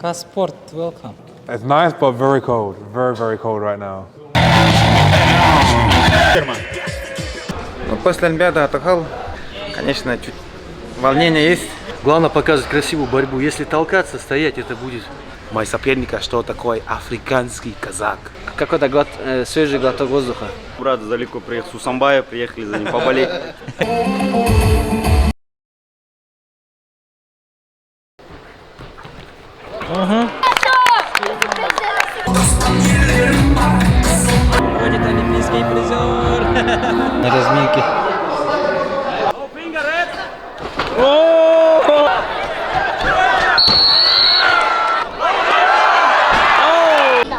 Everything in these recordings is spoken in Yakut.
Каспорт, welcome. It's nice but very cold. Very, very cold right now. Ну, после Олимпиады отдыхал. Конечно, чуть волнение есть. Главное показывать красивую борьбу. Если толкаться, стоять, это будет Мой соперника, что такое африканский казак. Какой-то глот, свежий глоток воздуха. Брат далеко приехал, с Усамбая приехали за ним поболеть. Будет олимпийский призер. На разминке.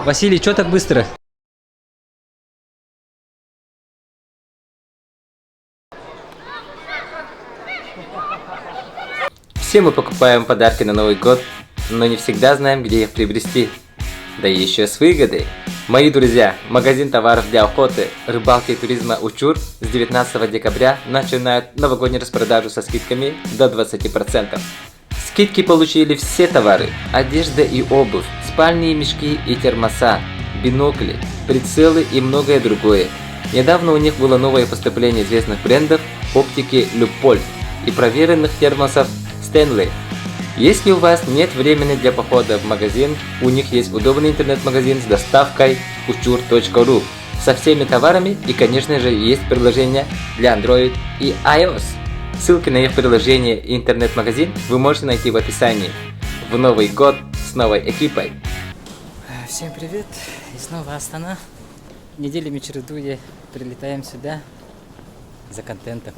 Василий, что так быстро? Все мы покупаем подарки на Новый год, но не всегда знаем, где их приобрести. Да еще с выгодой. Мои друзья, магазин товаров для охоты, рыбалки и туризма «Учур» с 19 декабря начинает новогоднюю распродажу со скидками до 20%. Скидки получили все товары – одежда и обувь, спальные мешки и термоса, бинокли, прицелы и многое другое. Недавно у них было новое поступление известных брендов оптики Люполь и проверенных термосов Stanley. Если у вас нет времени для похода в магазин, у них есть удобный интернет-магазин с доставкой uchur.ru со всеми товарами и, конечно же, есть приложение для Android и iOS. Ссылки на их приложение и интернет-магазин вы можете найти в описании. В Новый год с новой экипой! Всем привет! И снова Астана. Неделями чередуя прилетаем сюда за контентом.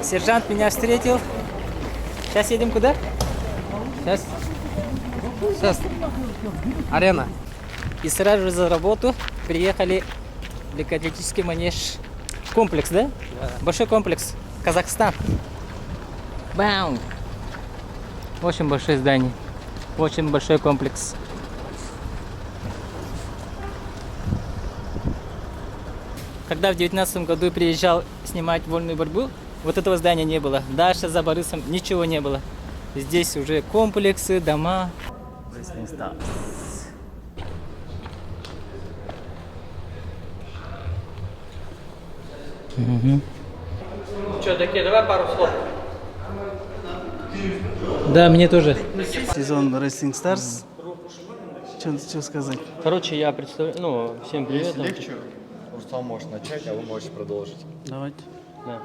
Сержант меня встретил. Сейчас едем куда? Сейчас. Сейчас. Арена. И сразу же за работу приехали в легкоатлетический манеж. Комплекс, да? Да. Большой комплекс. Казахстан. Бау! Очень большое здание. Очень большой комплекс. Когда в девятнадцатом году приезжал снимать вольную борьбу, вот этого здания не было. Дальше за Барысом ничего не было. Здесь уже комплексы, дома. Че, такие, давай пару слов. Да, мне тоже. Сезон Racing Stars. Что сказать? Короче, я представляю, ну, всем привет. Если легче, Руслан может начать, а вы можете продолжить. Давайте. Да.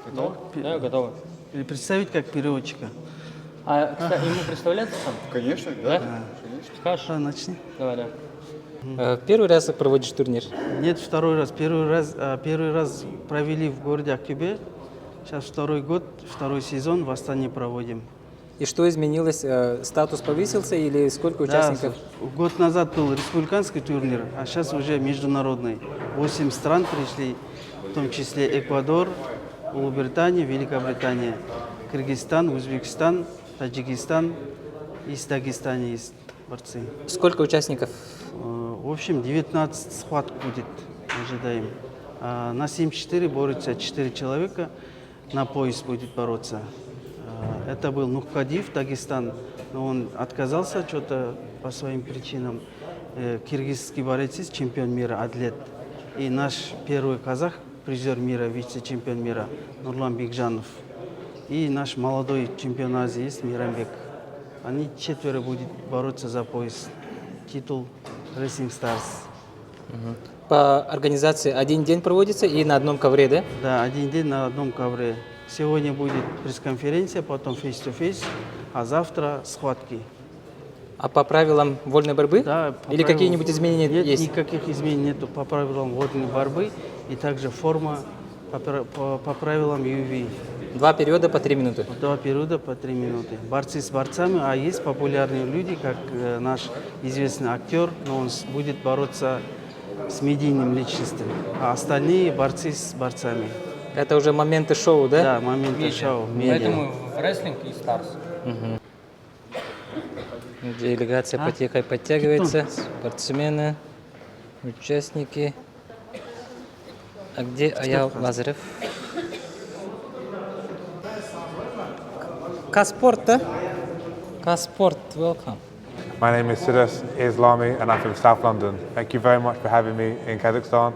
Готов? Да, готово. Или представить как переводчика. А, кстати, ему представляться сам? Конечно, да. Да? Скажешь? Да, начни. Давай, да. Первый раз проводишь турнир? Нет, второй раз. Первый раз, первый раз провели в городе Актюбе. Сейчас второй год, второй сезон в Астане проводим. И что изменилось? Статус повысился или сколько участников? Да, год назад был республиканский турнир, а сейчас уже международный. 8 стран пришли, в том числе Эквадор, Улубритания, Великобритания, Кыргызстан, Узбекистан, Таджикистан и из Дагестана есть борцы. Сколько участников? В общем, 19 схваток будет, ожидаем. На 7-4 борются 4 человека, на пояс будет бороться. Это был Нухкадив, Дагестан, но он отказался что-то по своим причинам. Киргизский борец, есть, чемпион мира, атлет. И наш первый казах, призер мира, вице-чемпион мира, Нурлан Бекжанов. И наш молодой чемпион Азии есть, Мирамбек. Они четверо будут бороться за пояс, титул Racing Stars. По организации один день проводится и на одном ковре, да? Да, один день на одном ковре. Сегодня будет пресс-конференция, потом face-to-face, а завтра схватки. А по правилам вольной борьбы? Да, по Или правилам- какие-нибудь изменения Нет, есть? никаких изменений нету по правилам вольной борьбы и также форма по правилам UV. Два периода по 3 минуты. Два периода по 3 минуты. Борцы с борцами, а есть популярные люди, как наш известный актер, но он будет бороться с медийным личностью, а остальные борцы с борцами. Это уже моменты шоу, да? Да, моменты шоу, медиа. Поэтому в рестлинг и Старс. Делегация потихо подтягивается. Спортсмены, участники. А где Аял Лазарев? Каспорт, да? Каспорт, welcome. My name is Sidus Islami and I'm from South London. Thank you very much for having me in Kazakhstan.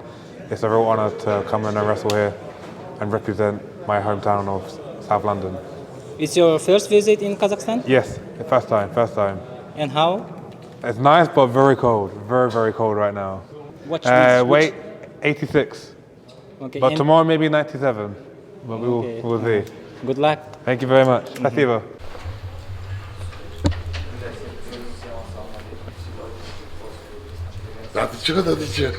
It's a real honor to come in and wrestle here and represent my hometown of South London. It's your first visit in Kazakhstan? Yes, the first time, first time. And how? It's nice but very cold, very, very cold right now. What Weight 86. Okay, But and- tomorrow maybe 97. But we will, Okay. we'll see. Good luck. Thank you very much. Спасибо. Да ты чё, да ты чё?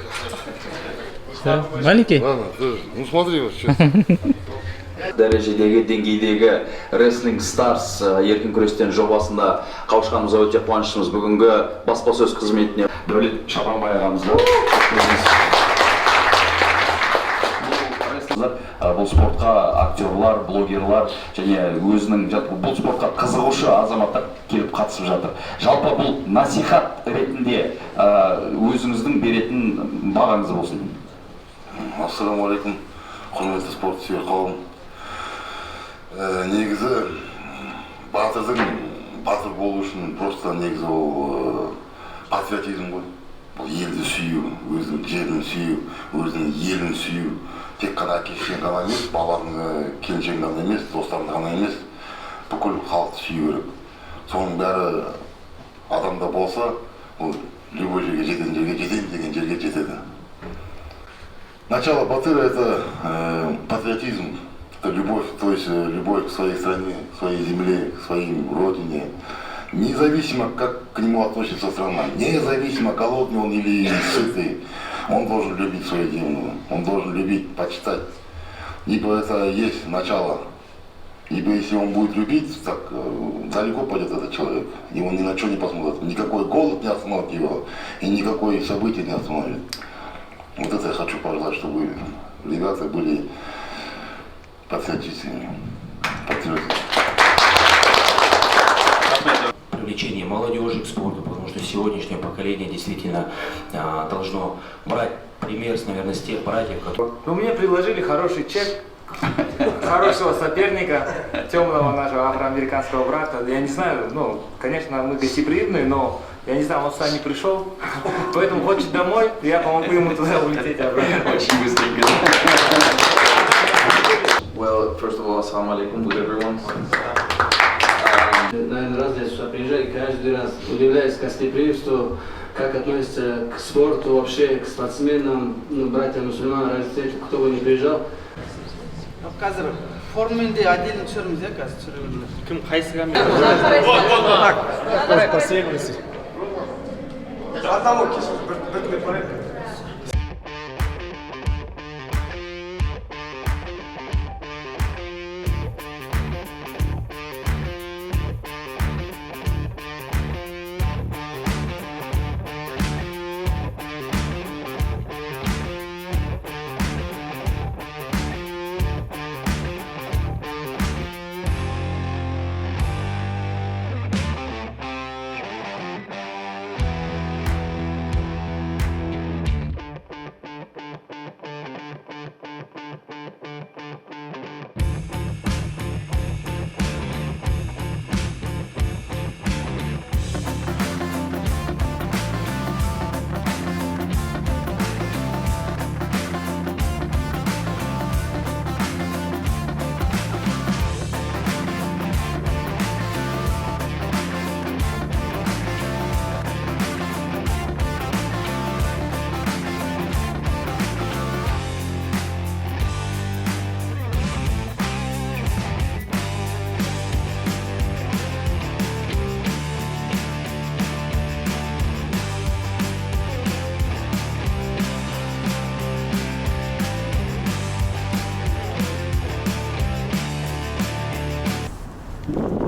Что, маленький? Ладно, ты, ну смотри вот сейчас. Дәрежедегі деңгейдегі Wrestling Stars еркін күрестен жобасында қауышқанымызға өте қуаныштымыз. Бүгінгі баспасөз қызметіне Дәулет Шапанбай ағамызды. Бұл спортқа актерлар, блогерлар және өзінің жалпы бұл спортқа қызығушы азаматтар келіп қатысып жатыр. Жалпы бұл насихат ретінде өзіңіздің беретін бағаңыз болсын. Ассалаумағалейкум, құрметті спорт сүйер қауым. Негізі батырдың батыр болу үшін просто негізі ол патриотизм ғой. Бұл елді сүю, өзінің жерін сүю, өзінің елін сүю. Тек қана әке шешең ғана емес, балаларыңды, келіншегің ғана емес, достарыңды ғана емес, бүкіл халықты сүю керек. Соның бәрі адамда болса, ол любой жерге жететін жерге жетемін деген жерге жетеді. Начало батыра это патриотизм, это любовь, то есть любовь к своей стране, к своей земле, к своей родине. Независимо, как к нему относится страна, независимо, голодный он или сытый, он должен любить свою землю, он должен любить, почитать. Ибо это есть начало. Ибо если он будет любить, так далеко пойдет этот человек. И он ни на что не посмотрит. Никакой голод не остановит его, и никакое событие не остановит. Вот это я хочу пожелать, чтобы ребята были патриотичными. Патриотами. Привлечение молодежи к спорту, потому что сегодняшнее поколение действительно должно брать пример, наверное, с тех братьев, которые... Ну, мне предложили хороший чек, хорошего соперника, темного нашего афроамериканского брата. Я не знаю, ну, конечно, мы гостеприимные, но я не знаю, он сюда не пришел, поэтому хочет домой, я помогу ему туда улететь обратно. Очень быстренько. Well, first of all, assalamu alaikum with everyone. Наверное, раз я сюда приезжаю, каждый раз удивляюсь гостеприимству, как относятся к спорту, вообще к спортсменам, ну, братьям мусульман, разницы, кто бы ни приезжал. Қазір формамен де отдельно түсіреміз, иә, қазір түсіре беріңдер. Кім, қайсы камера? Так, Последовательности. Одного кешір, бір бір.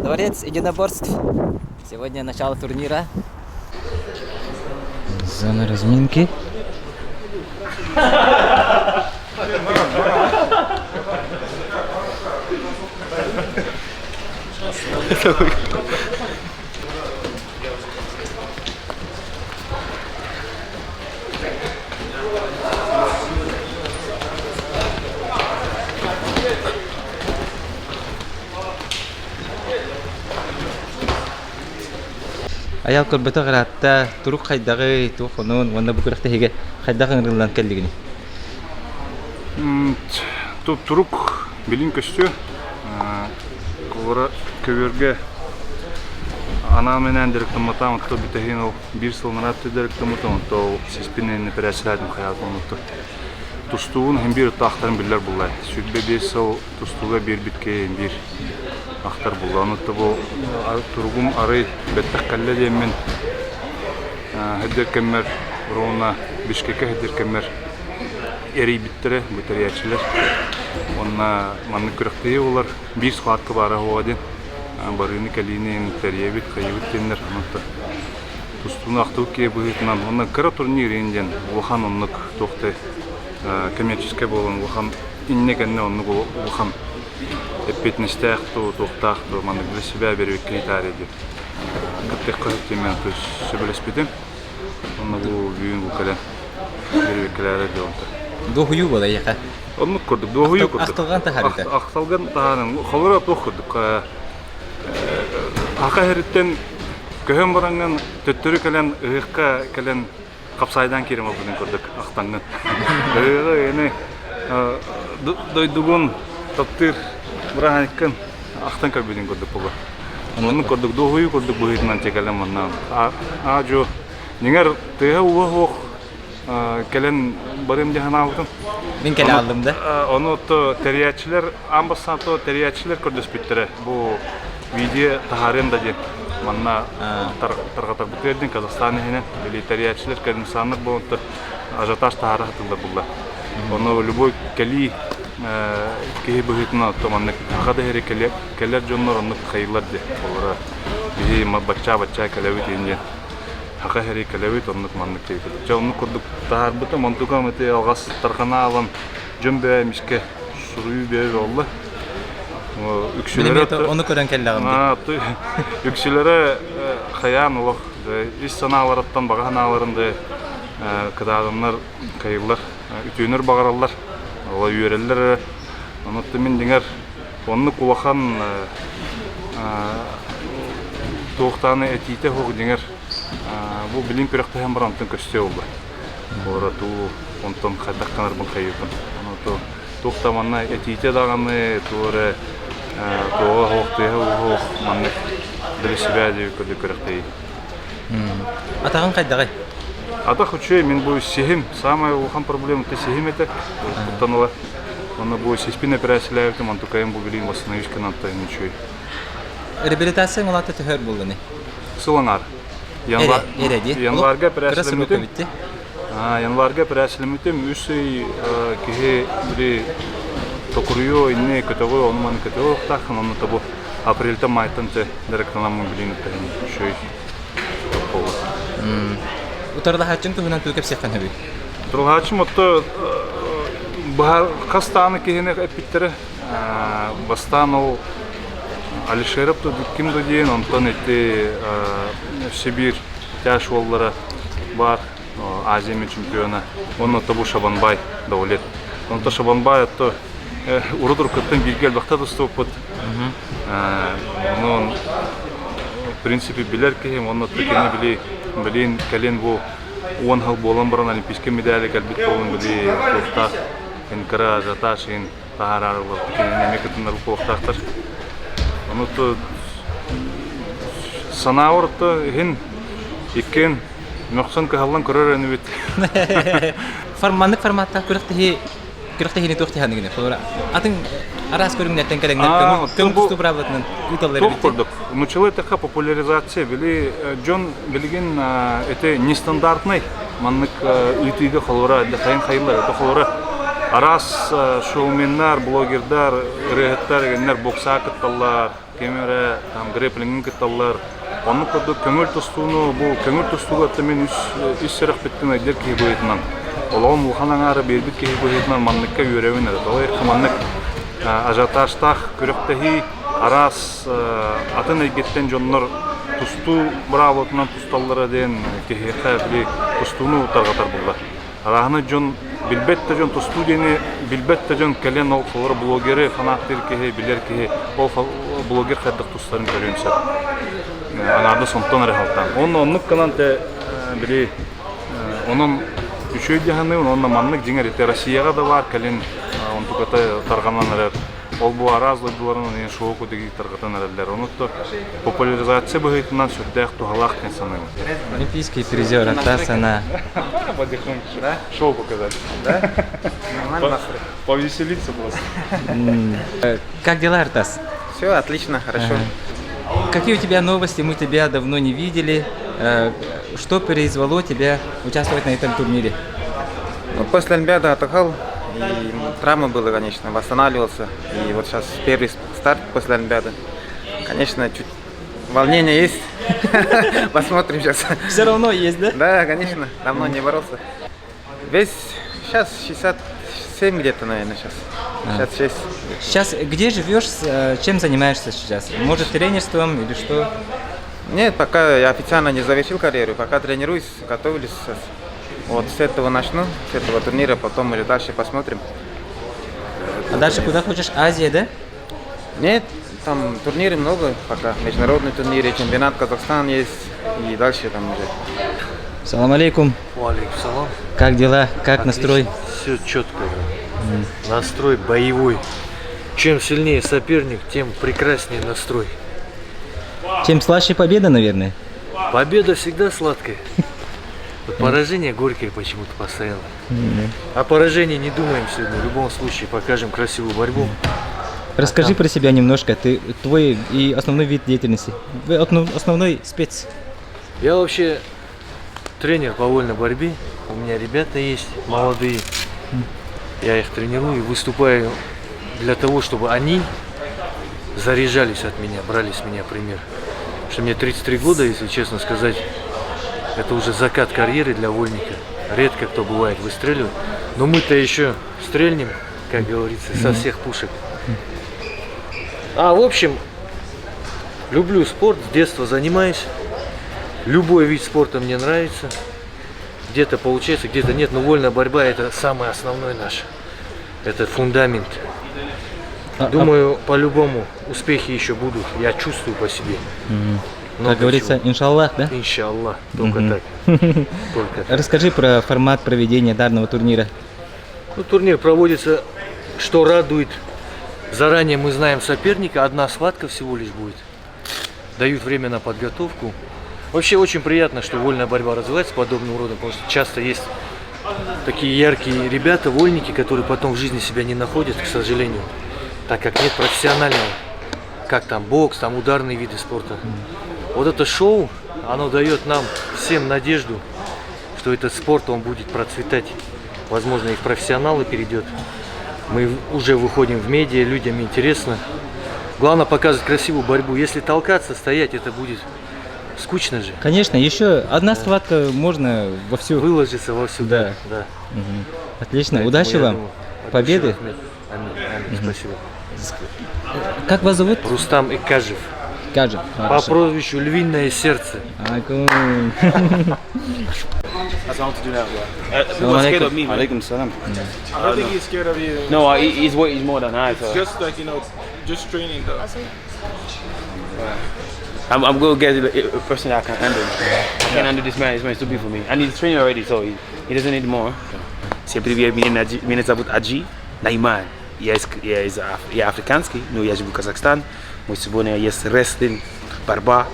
Дворец единоборств. Сегодня начало турнира. Зона разминки. Айаал көрбөтөх ыраатта, турук хайдаҕый, туох онун уонна бу күрэхтэһиигэ хайдах ыҥырыллан кэллигиний? Турук билин көстүө. Холобура, көбүөргэ анаан-минээн дьарыктамматаҕым, оттон бүтэһигин ол биир сылынан аттыы дьарыктаммытым, онто ол сиспин эпэрээссийэлээтим хайаатым оннуктар. Тустуубун иһин биир ыттаахтарын биллэр буллай. 25 сыл тустууга биэрбит киһи биир ахтар булла. Ону бу туругум арый бэттэх кэллэ диэммин сылдьар кэммэр ровно Бишкеккэ сылдьар кэммэр эрийбиттэрэ бу тэрийээччилэр. Уонна маннык күрэхтэһии буолар биир схватка баара суоҕа диэн барыыны-кэлиини тэрийэбит, хайыыбыт диэннэр онон тустууну ахтыбыт киһи быһыытынан уонна кыра турнир иһин диэн улахан оннук туох да коммерческай буолан улахан иннэ-кэннэ оннук улахан эппиэтинэстээх туу туохтаах туу маннык для себя биэрбиккэ итаарый диэн кыттыахха сөп диэн сөбүлэспитим. Онно бу бүгүн бу кэлэн биэрбиккэлээрэ диэн Дуоһуйуу буола эйиэхэ? Оннук курдук, дуоһуйуу курдук. Ахтылҕан таһаарыыта. Ахтылган таһааран, холоро туох курдук. Аха иһириттэн көһөн бараҥҥын төттөрү кэлэн ыһыахха кэлэн хапсаайдаан киирэн барбытын курдук ахтаҥҥын. Ыһыаҕы эни дойдугун таптыыр бырааһынньыккын ахтан көрбүтүн курдук буолар. Оннук курдук дуоһуйуу курдук быһыытынан кэлэн манна аа-дьуо дьиҥэр тыаһа-ууһа суох кэлэн барыам дии санаабытым. Мин кэлэ ааллым да? Ону то тэрийээччилэр аан бастаан то тэрийээччилэр көрдөспүттэрэ. Бу видео таһаарыам да диэн. Манна тарҕатарбытыгар диэн Казахстан иһинэн или тэрийээччилэр комиссарнар буолан ажиотаж таһаара сатыыллар булла. Ону любой кэлии киһи быһыытынан то маннык аха да иһэри кэлэр дьоннор оннук хайыылар диэ. Олора биһи баччаа-баччаа кэлэбит диэн Саха сири кэлэбит оннук маннык диэбит. Дьэ оннук курдук таһаарбытым, онтукам ити алҕас тарҕана аалан дьон бэйэ эмискэ суруйуу бэйэ буолла. Үксүлэрэ ону көрөн кэллэҕим дии. Үксүлэрэ хайаан олох ис санааларыттан баҕа санааларын да кытаатаннар кыайыллар, үтүөнүр баҕараллар, ола үөрэллэр эрэ. Онуттан мин дьиҥэр оннук улахан туохтааны этиитэ суох дьиҥэр бу билим күрэхтэһэн баран онтон көстүө буолла. Буора туу онтон хайдах гынарбын хайыыбын. Ону туох да манна этиитэ даҕаны туох эрэ туоҕа суох тыаһа ууһа суох маннык для себя диэбит курдук күрэхтэһии. Атаҕыҥ хайдаҕый? Атах үчүгэй, мин бу сиһим, самая улахан проблема это сиһим этэ. Оттон ыла Онно бу сиспин эпэрээссийэлээбитим, онтукайым бу билигин восстановить гынан үчүгэй. Реабилитация улаата төһөр буоллуни? Сыл аҥаар. Эрэ дии. Январга эпэрээссийэлэммитим. Январга эпэрээссийэлэммитим. Үс ый киһи били токуруйуо, инни көтөҕү, ону маны көтөҕү уохтааххын, онно тобу апрельтан майтан те директорламмын билигин үчүгэй буолла. Утарылаһааччыҥ туһунан тугу кэпсиэххин сөбүй? Утарылаһааччым отто быһа хас даҕаны киһини эппиттэрэ. Бастаан ол Алишеров ким да диэн, онтон ити Сибиир тяж уоллара баар Азия чемпиона. Онно тобу Шабанбай Даулет. Онто Шабанбай отто урут уруккуттан бииргэ элбэхтэ тустубуппут. Онон в принципе билэр киһим, онно кини били билин кэлин бу 10 сыл буолан баран олимпийскай медали кэлбит буолан били туохтаах кыра ажиотаж иһин таһаарарылар кинини эмиэ кытыннарбыт буолуохтаахтар. Ону то санаабар то иһин иккиэн мөхсөн кыһаллан көрөр энибит. Форманнык форматтаах күрэхтэһии күрэхтэһиини туох тиһаныгын холобура атын араас көрүҥнэртэн кэлэҥнэр көҥүл көҥүл тустуу быраабылатынан ыыталлар Туох курдук нуччалыы эттэххэ популяризация били дьон билигин это нестандартный маннык ыытыыга холобура хайын хайыллар это холобура араас шоуменнар блогердар ырыаһыттар игэннэр боксаа кытталлар ким эрэ там грэпплингин кытталлар оннук курдук көҥүл тустууну бу көҥүл тустууга отто мин үс ис сүрэхпиттэн өйдөр киһи быһыытынан олоҕум улахан аҥаара биэрбит киһи быһыытынан манныкка үөрэбин эрэ тоҕо диэтэххэ маннык ажиотажтаах күрэхтэһии араас атын эйгэттэн дьоннор тустуу быраабылатынан тусталлара диэн киһиэхэ били тустууну тарҕатар буолла Арааһына дьон билбэт да дьон тустуу диэни билбэт да дьон кэлэн ол холобура блогеры фанаттыыр киһи, билэр киһи ол блогер хайдах тустарын көрүөн сөп. Аҥаардас онтон эрэ сылтаан. Уонна оннук гынан те били онон үчүгэй дьаһаныы уонна маннык дьиҥэр ити Россияҕа да баар кэлин онтуката тарҕанан эрэр. Ол бу араас дойдуларын иһин шоу кудыгы тарҕатан эрэллэр. Ону популяризация быһыытынан сүрдээх туһалаах диэн саныыбын. Олимпийский призер Артас на Шоу показать. Да? Нормально. Повеселиться просто. Как дела, Артас? Все отлично, хорошо. Какие у тебя новости? Мы тебя давно не видели. Что произвело тебя участвовать на этом турнире? Ну, после Олимпиады отдыхал, и травма была, конечно, восстанавливался. И вот сейчас первый старт после Олимпиады. Конечно, чуть волнение есть. Посмотрим сейчас. Все равно есть, да? Да, конечно. Давно не боролся. Вес сейчас 67 где-то, наверное, сейчас. 66. Сейчас где живешь, чем занимаешься сейчас? Может, тренерством или что? Нет, пока я официально не завершил карьеру, пока тренируюсь, готовлюсь сейчас. Вот с этого начну, с этого турнира, потом уже дальше посмотрим. А дальше куда хочешь? Азия, да? Нет, там турниры много пока. Международные турниры, чемпионат Казахстан есть и дальше там уже. Салам алейкум. Алейкум салам. Как дела? Как настрой? Все четко. Настрой боевой. Чем сильнее соперник, тем прекраснее настрой. Чем слаще победа, наверное? Победа всегда сладкая. Вот поражение горькое почему-то постоянно. О поражении не думаем сегодня. В любом случае покажем красивую борьбу. Расскажи про себя немножко. Ты, твой и основной вид деятельности. Основной спец. Я вообще тренер по вольной борьбе. У меня ребята есть молодые. Я их тренирую и выступаю для того, чтобы они заряжались от меня, брали с меня пример. Что мне 33 года, если честно сказать, это уже закат карьеры для вольника. Редко кто бывает выстреливает. Но мы-то еще стрельнем, как говорится, со всех пушек. А в общем, люблю спорт, с детства занимаюсь. Любой вид спорта мне нравится. Где-то получается, где-то нет. Но вольная борьба это самый основной наш. Это фундамент. Думаю, по-любому успехи еще будут. Я чувствую по себе. Как говорится, чего. иншаллах, да? Иншаллах, только так. Только так. Расскажи про формат проведения данного турнира. Ну, турнир проводится, что радует. Заранее мы знаем соперника, одна схватка всего лишь будет. Дают время на подготовку. Вообще очень приятно, что вольная борьба развивается подобным родом, потому что часто есть такие яркие ребята, вольники, которые потом в жизни себя не находят, к сожалению, так как нет профессионального, как там бокс, там ударные виды спорта. Вот это шоу, оно дает нам всем надежду, что этот спорт, он будет процветать. Возможно, и в профессионалы перейдет. Мы уже выходим в медиа, людям интересно. Главное показывать красивую борьбу. Если толкаться, стоять, это будет скучно же. Конечно, еще одна схватка можно вовсю. Выложиться вовсю, да. да. Мгм. Отлично, Поэтому удачи я вам, думаю, от души победы. рахмет. Аминь, аминь, спасибо. Как вас зовут? Рустам Икажев. Кажет. По прозвищу Львиное сердце. Акун. That's what I want to do now, bro. People are scared of me, man. Алейкум салам. I don't think he's scared of you. No, he's way he's more than I. It's just like just training though. I'm gonna get a person that I can handle. I can handle this man. This man is too big for me, and he's training already, so he doesn't need more. Всем привет, меня зовут Аджи Найман. Я африканский, но я живу в Казахстане. Мы сегодня есть рестлинг, борьба.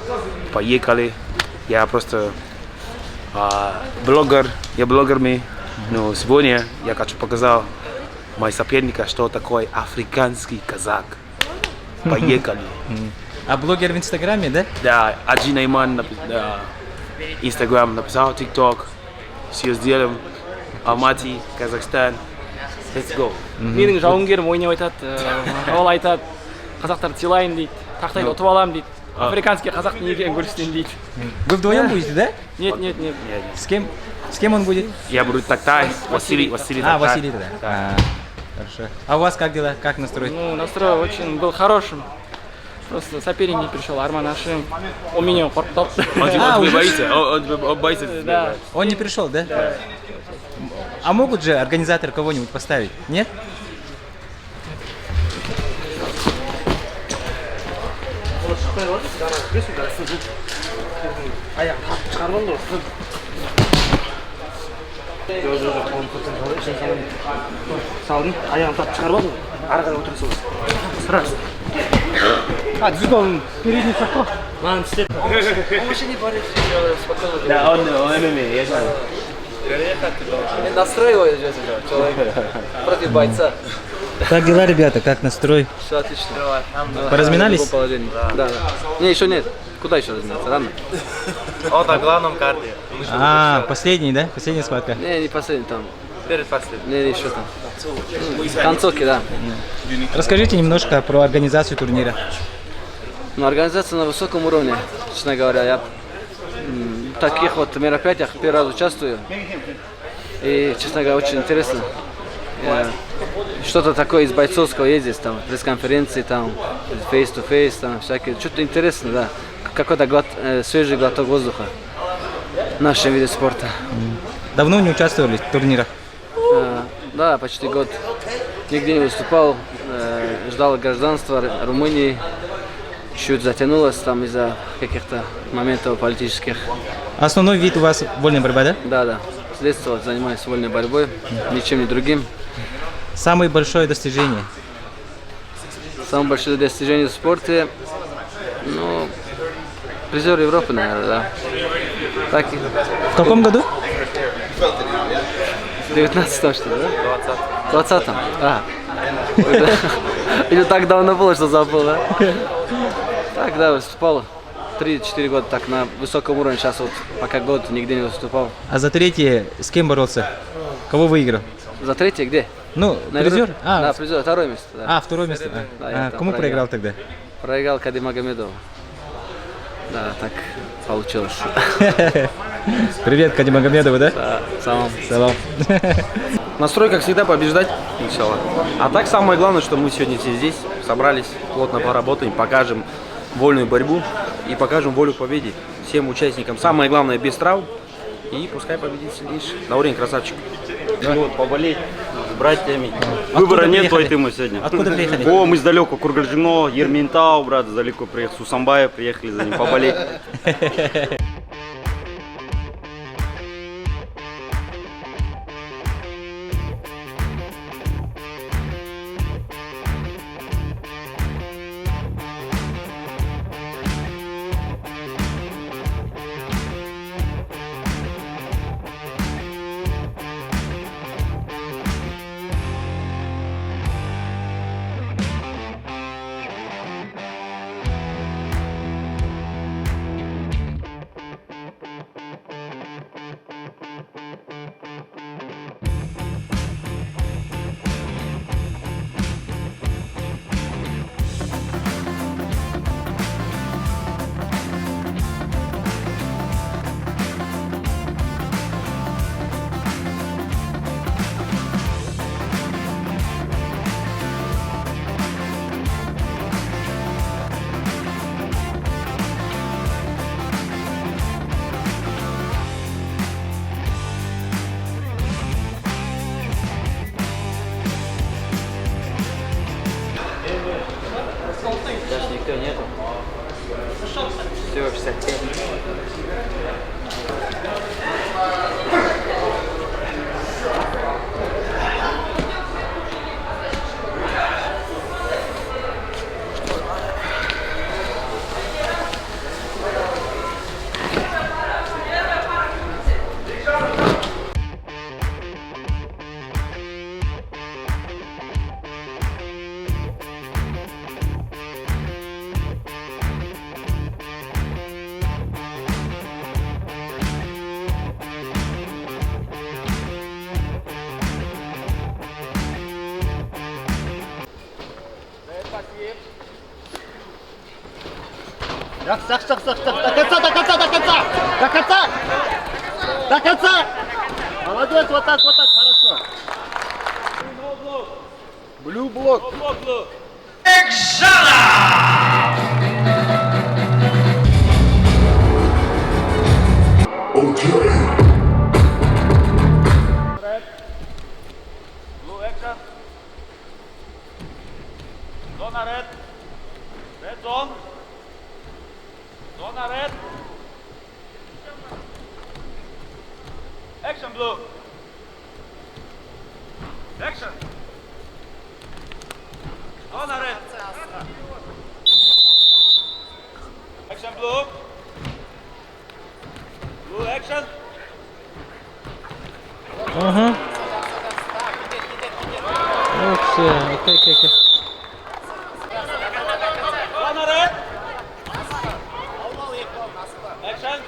Поехали. Я просто блогер, я блогер, мы. Но сегодня я хочу показать моим соперникам, что такое африканский казак. Поехали. А блогер в Инстаграме, да? Да, Аджи Найман, да, Инстаграм написал, ТикТок. Все сделаем. Алматы, Казахстан. Let's go. Менің жауынгерім ойнап айтады, ол айтады, қазақтарды сыйлаймын дейді, тақтайды ұтып аламын дейді, африканский қазақтың не екенін көрсетемін дейді. Вы вдвоем будете, да? Нет, нет, нет. С кем? С кем он будет? Я буду Тактай, Василий, Василий А, Тактай. Василий тогда. А, хорошо. А у вас как дела? Как настрой? Ну, настрой очень был хорошим. Просто соперник не пришел, Арман Ашим. Он меня қорқытады. Он тебя А, он тебя уже? боится, он боится тебя. Да. Он не пришел, да? А могут же организатор кого-нибудь поставить? Нет? Аяқ тартып шығарып алды ғой. Жоқ, жоқ, жоқ, қолын сыртын салдым, аяғын тартып шығарып алды ғой. Ары қарай отыра саласың. Сразу. А, дзюдо передний шаг қой. Маған істеп. Он вообще не борется, спокойно. Да, он ММА, я знаю. Настрой его человека против бойца. Как дела, ребята? Как настрой? Все отлично. Поразминались? Да, да. Не, еще нет. Куда еще разминаться? Рано. Он на главном карде. А, последний, да? Последняя схватка. Не, не последний там. Перед последним. Не, не, еще там. Концовки, да. Расскажите немножко про организацию турнира. Ну, организация на высоком уровне, честно говоря. Я в таких вот мероприятиях первый раз участвую. И, честно говоря, очень интересно. Что-то такое из бойцовского есть здесь, там, пресс-конференции, там, face-to-face, там, всякие. Что-то интересно, да. Какой-то свежий глоток воздуха в нашем виде спорта. Давно не участвовали в турнирах? Да, почти год. Нигде не выступал, ждал гражданства Румынии. Чуть затянулось там из-за каких-то моментов политических. Основной вид у вас вольная борьба, да? Да. С детства занимаюсь вольной борьбой, ничем не другим. Самое большое достижение? Самое большое достижение в спорте, ну, призер Европы, наверное, да. Так, В каком году? В 19-м, что ли, да? В 20-м. А. Или так давно было, что забыл, да? Так, да, выступал 3-4 года так на высоком уровне. Сейчас вот пока год нигде не выступал. А за третье с кем боролся? Кого выиграл? За третье где? Ну, На призер? Европе? А, Да, призер, второе место. Да. А, второе место. Да, я А, там кому проиграл тогда? Проиграл Кадимагомедову. Да, так получилось. Привет, Кадимагомедову, да? Да, салам. Салам. Настрой, как всегда, побеждать, иншаллах. А так, самое главное, что мы сегодня все здесь собрались, плотно поработаем, покажем вольную борьбу и покажем волю к победе всем участникам. Самое главное, без травм. И пускай победит сильнейший. Даурен красавчик. Ну вот, поболеть с братьями. Откуда Выбора нет, приехали? той мы сегодня. Откуда приехали? О, мы сдалеку, Кургальджино, Ерментау, брат, сдалеку приехал, Сусамбаев приехали за ним поболеть. Даже никто нету. Все, 65. Жакшы, жакшы, жакшы, жакшы. До конца, до конца, до конца! До конца! До конца! Молодец, вот так, вот так, хорошо. Blue block. Red. Blue action. Zona red. Red zone. Zona red. Action blue. Action. On red. Action blue. Blue action. Ага. Ну все, окей, окей, окей. On red. Action.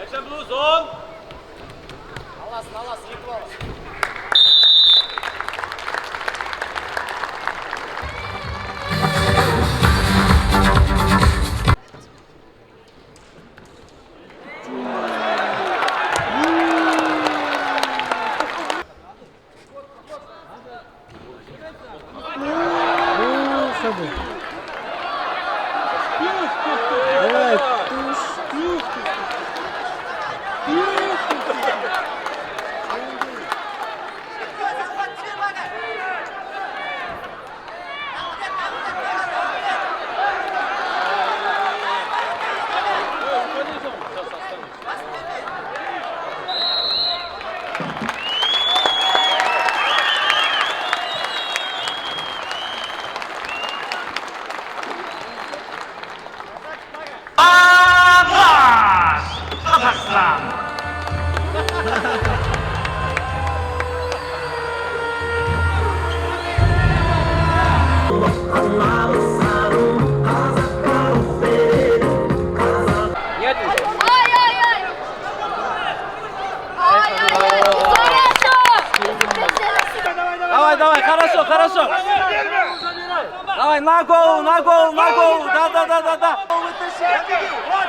Action blue zone. Аласың, аласың, екі балл. Ну, что Давай, туш. Казахстан! Нет Ай-ай-ай! Ай-ай-ай! Давай, давай, хорошо, хорошо. Давай, на голову, на голову, на голову. Да, да, да, да, да. Вытащи.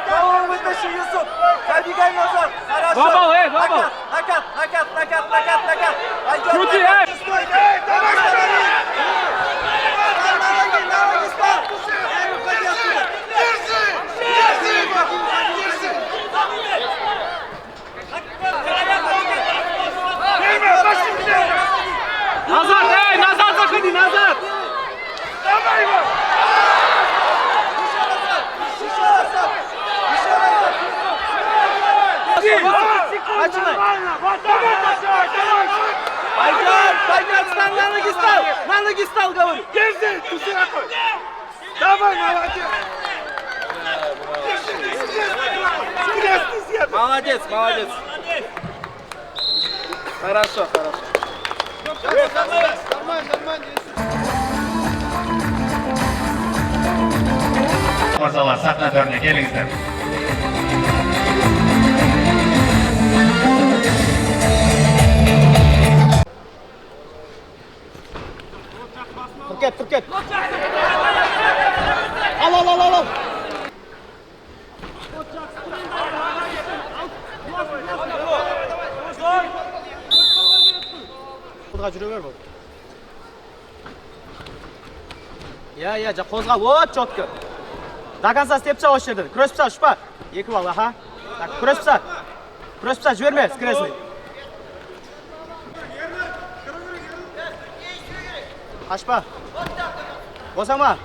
Голову вытащи, Юсуф. Забегай назад. Хорошо. Два балла, эй, два балла. Накат, накат, накат, накат, накат. Пойдет. Крути, накат. эй. Стой, эй, давай, станови. На ноги, на ноги стал. Эй, уходи оттуда. Держи, держи его, держи. Назад, эй, назад заходи, назад! Давай его! Еще назад! Еще назад! Еще назад! Начинай! Пойдет, пойдет, встань на ноги стал! На ноги стал, говорю! Держи, ты такой! Давай, молодец! Молодец, молодец! Хорошо, хорошо. Нормально, нормально. Мырзалар, сахна төріне келіңіздер. Тұр кет, тұр кет. Ал, ал, ал, ал, ал. Алдыға жүре бер бұл. Иә, иә, қозғал. Вот, четко. До конца істеп таста осы жерден. Күресіп таста, ұшпа. Екі балл, аха. Так, күресіп таста. Күресіп таста, жіберме, скрестный. Қашпа. Босама.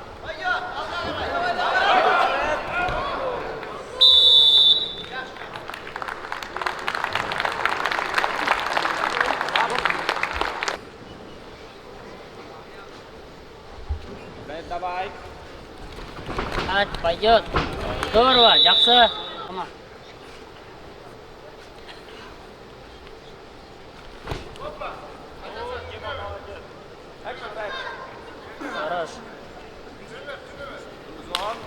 Давай. Так, пойдет. Здорово, жақсы. Ама. Хорош. Zone.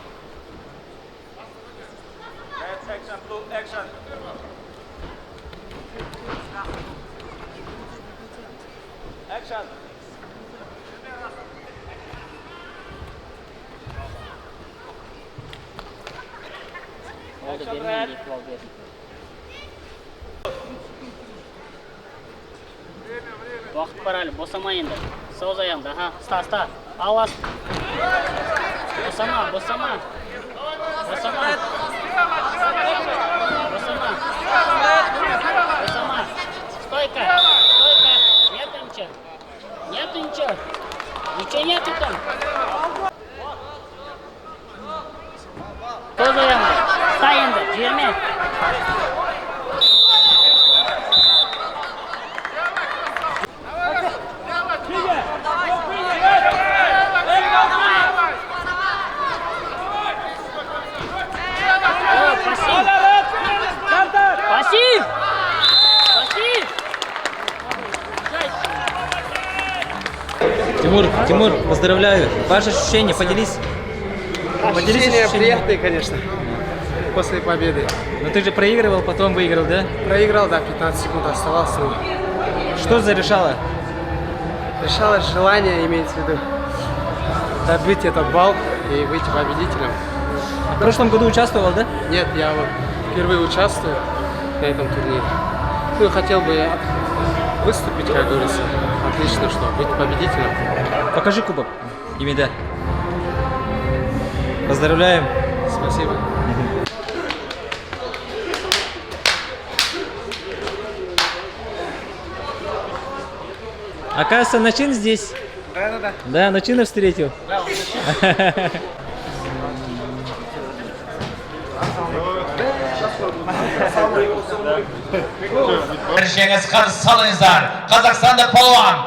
Red action, blue action. Action. Oldu бермеймін, екі балл бердім. Уақыт бар әлі, босама енді. Соз аяғыңды, аха, ұста, ұста. Ал, ас. Босама, босама. Босама. Босама. Босама. Стойка, стойка. Нету ничего. Нету ничего. Ничего нету там. Соз аяғыңды. Ұста енді, жіберме. Тимур, Тимур, поздравляю. Ваши ощущения, поделись. Поделись Ощущения ощущениями. приятные, конечно, после победы. Но ты же проигрывал, потом выиграл, да? Проиграл, да, 15 секунд оставалось, но Что зарешало? решалось желание, имеется в виду, добыть этот балл и выйти победителем. А в прошлом году участвовал, да? Нет, я вот впервые участвую на этом турнире. Ну, хотел бы выступить, как говорится, отлично, что быть победителем. Покажи кубок и медаль. Поздравляем. Спасибо. Оказывается, Начин здесь. Да-да-да. Да, Начина встретил. Да, он Жеңіс қарсы алыңыздар. Қазақстандық палуан.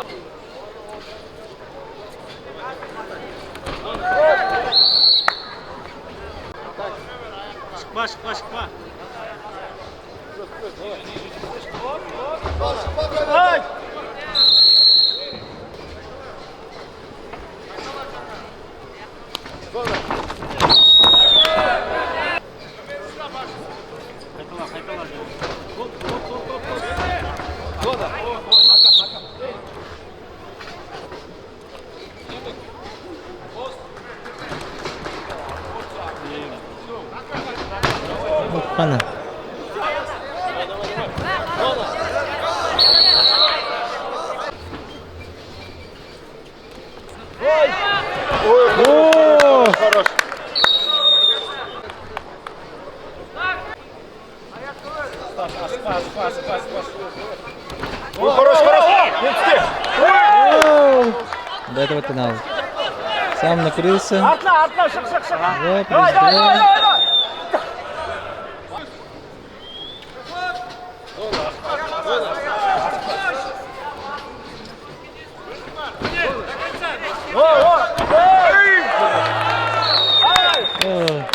Шықпа, шықпа, шықпа. Ай! Опана. О, хорош. Ой, хорош, хорош. До этого канала. Сам накрылся. Артына, артына, шық, шық, шық. Два плюс Давай, давай, два. давай, давай, давай. О.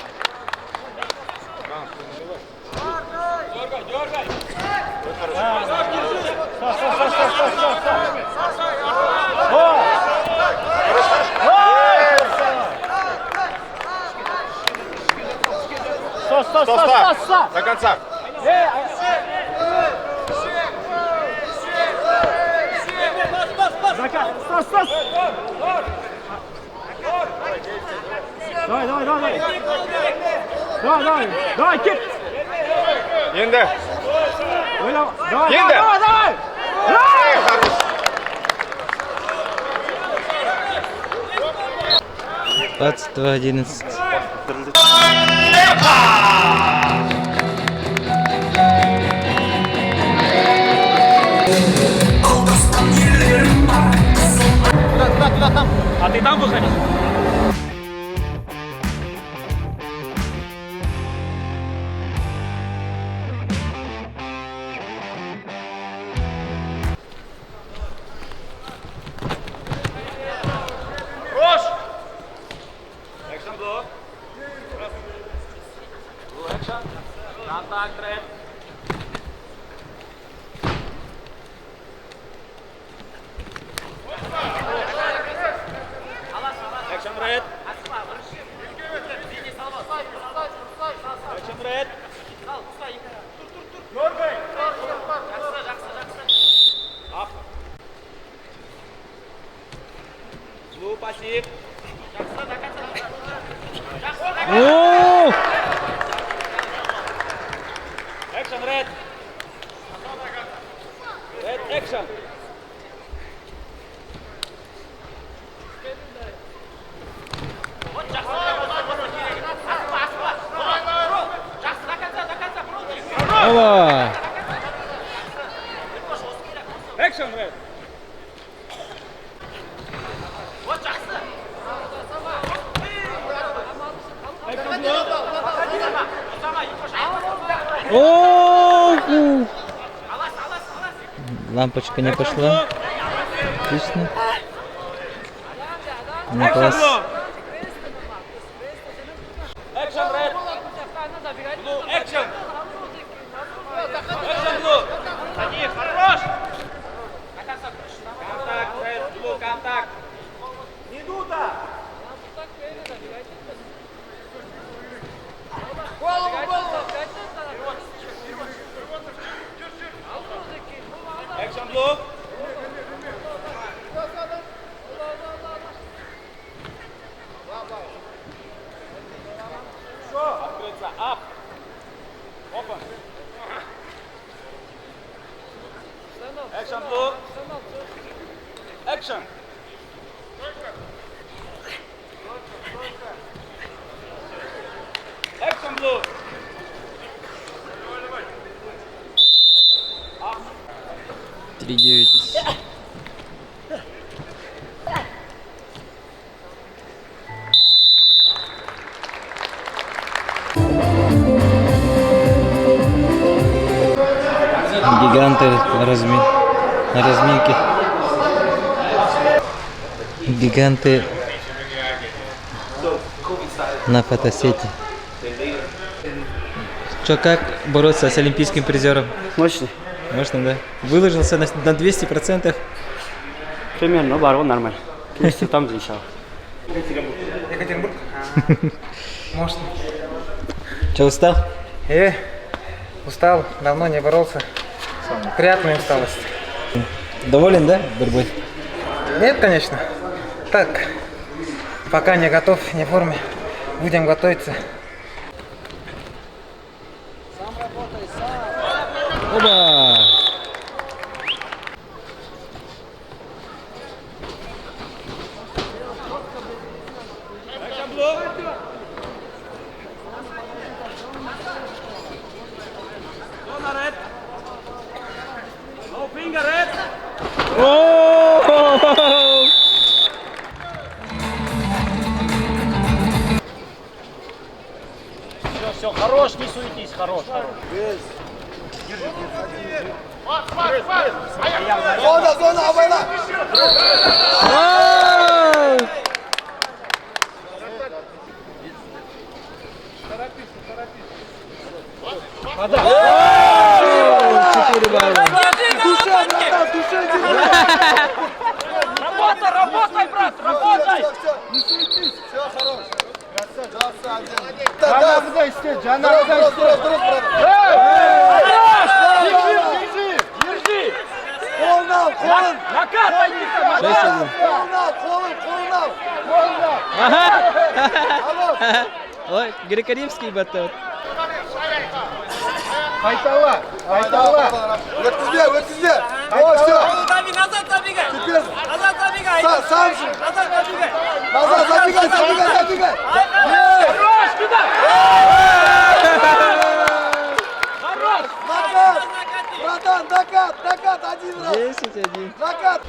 Стоп, стоп, стоп, стоп, стоп. До конца. Стоп, стоп. Давай, давай, давай. Давай, давай, давай, кет. Енді. Давай, Енді. давай, давай. Эй, хорош. 22-11. Туда, туда, туда, там. А ты там выходишь? Хорош! Action blue. Blue action. Contact red. Action red. Action red. Up. Blue passive. О! Action red. Red action. Опа! Action red. О! Лампочка не пошла. Отлично. Ну, класс. Action red. Blue action. Action blue. Ходи, хорош. Контакт red, blue, контакт. blue. Открыться. Up. Open. Action blue. Action. Action blue. 3-9. Гиганты на разминке. Гиганты на фотосете. Че, как бороться с олимпийским призером? Мощно. Мощно, да? Выложился на 200%? Примерно, бар, нормально. Вместе там иншалла. Екатеринбург. Мощно. Че, устал? Устал, давно не боролся. Приятная усталость. Доволен, да, борьбой? Нет, конечно. Так, пока не готов, не в форме. Будем готовиться. Оба! Zona red. No finger red. О! Все, все, хорош, не суетись, хорош, хорош. Зона, зона, абайла! 4 балла. Душе, братан, душе, держи! Работай, работай, брат, работай! Не суетись! Все, хорош! Дұрыс, дұрыс, дұрыс, дұрыс, брат. Держи, держи, держи! Қолын ал, қолын! Накат, пойди! 6-1. Қолын ал, қолын, қолын ал! Қолын ал! Ага. Хорош! Ой, греко-римский батут. Қайтала, қайтала. Өткізбе, өткізбе. О, все. Назад забегай! Теперь Назад забегай! Сам же. Назад забегай! Назад забегай, забегай, забегай. Хорош, куда? Хорош! Накат! Братан, накат, накат, один раз. 10-1. Накат.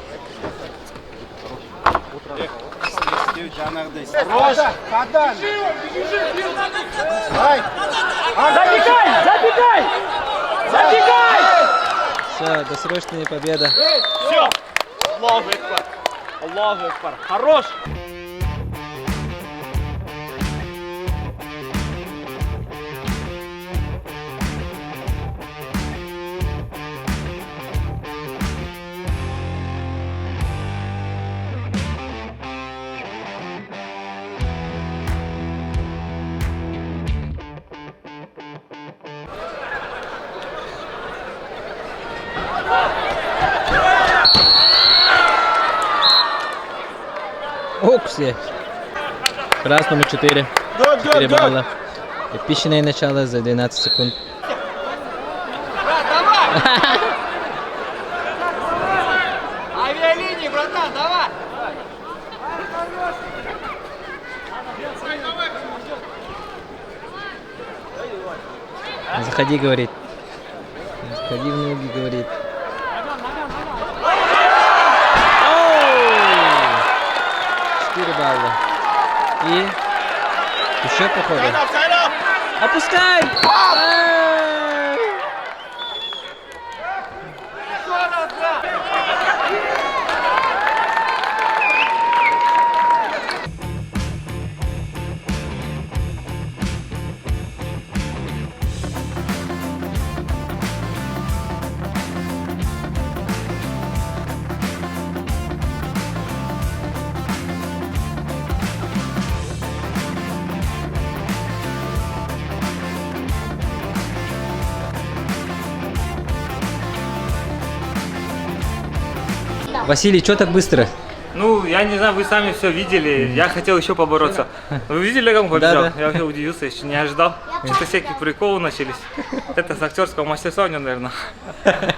Хорош! Забегай! Забегай! Забегай! Все, досрочная победа. Все! Аллаху Акбар! Аллаху Акбар! Хорош! Окси. Красному 4. 4 балла. Эпичное начало за 12 секунд. Давай! Авиалинии, братан, давай! Заходи, говорит. Заходи в ноги, говорит. Оу! 4 балла. И еще походу. Опускай! Ай! Василий, что так быстро? Ну, я не знаю, вы сами все видели. Я хотел еще побороться. Вы видели, как он побежал? Да, да. Я вообще удивился, еще не ожидал. Что-то всякие приколы начались. Это с актерского мастерства у него, наверное.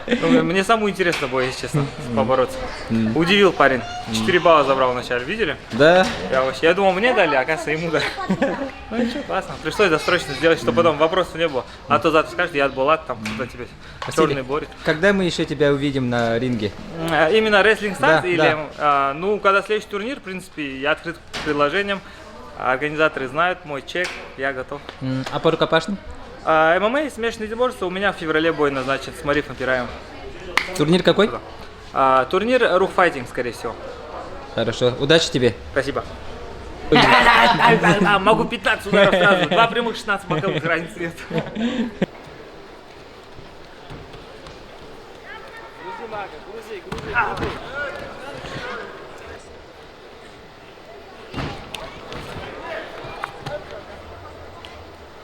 Ну, Мне самому интересно было, если честно, побороться. Удивил парень. 4 балла забрал вначале, видели? Да. Я вообще, я думал, мне дали, а оказывается, ему дали. Ну ничего, классно. Пришлось досрочно сделать, чтобы потом вопросов не было. А то завтра скажут, я от Булат, там кто-то тебе Василий, черный борет. Когда мы еще тебя увидим на ринге? Именно Wrestling Stars Да, или, да. ну, когда следующий турнир, в принципе, я открыт к предложениям. Организаторы знают мой чек, я готов. А по рукопашным? ММА, смешанные единоборства, у меня в феврале бой назначен с Марифом Пираем. Турнир какой? Турнир Рух Файтинг, скорее всего. Хорошо. Удачи тебе. Спасибо. Могу 15 ударов сразу. Два прямых, 16 боковых, разницы нет.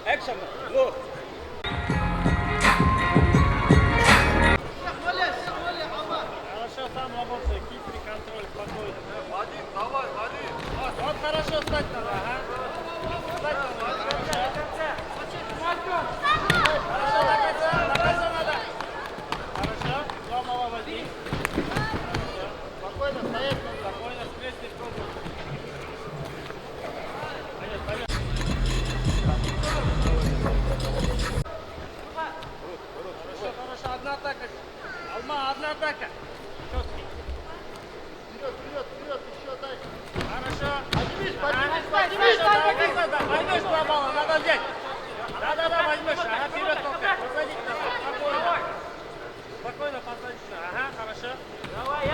Экшен! Го! Хорошо, сам работай, кисти контроль, спокойно. Вадим, давай, Вадим. Вот хорошо встать надо, ага. Встать надо, до конца. Хорошо, до конца, до конца надо. Хорошо, два мала возьми. Хорошо. Спокойно стоять надо, спокойно, скрестить пробуй. Пойдет, пойдет. Хорошо, хорошо, одна атака. Алма, одна атака. Четкий. Вперед, вперед, вперед, еще дай. Хорошо. Поднимись, поднимись, поднимись. Да, возьмешь два балла, надо взять. Да, да, да, возьмешь. Ага, вперед толкай. Посадить надо. Спокойно. Спокойно посадить. Ага, хорошо. Давай, я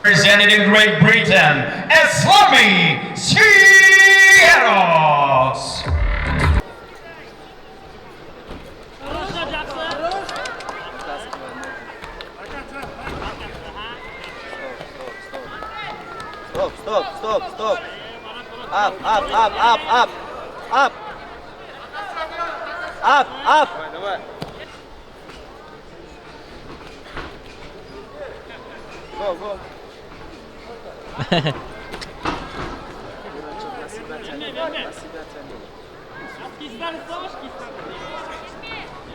Presented in Great Britain, Eslami Sierros. Хорошо, Джаксон. Стоп, стоп, стоп, стоп. Up, up, up, up, up. Up. Up, up. Давай, Go, go. На себя тяни, на себя тяни. Кистан салыш, кистан.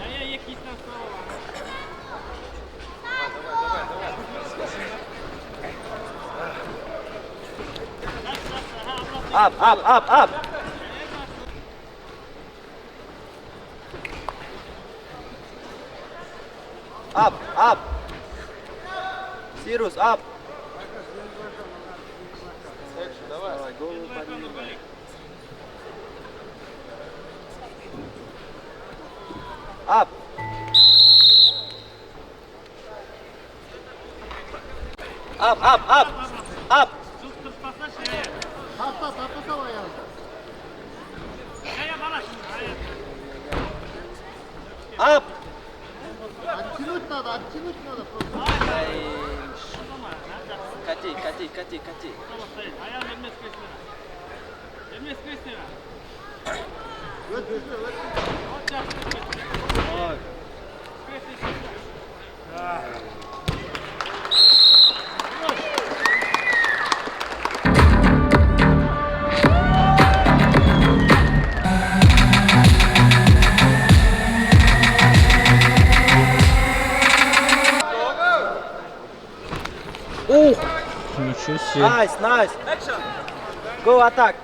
Я, я, я кистан салып. Давай, давай, давай. Up, up, up, up. Up, up. Сирус, up. Давай, голову подними. Up. Up, up, up. Up. Тарта, тарта сал аяғын. Up. Оттянуть надо, оттянуть надо просто. Кати, кати, кати, кати. Аяғын эмес кесине. Эмес кесине. Вот жакшы. Кесине. Ух! Ничего себе. Nice, nice. Go attack.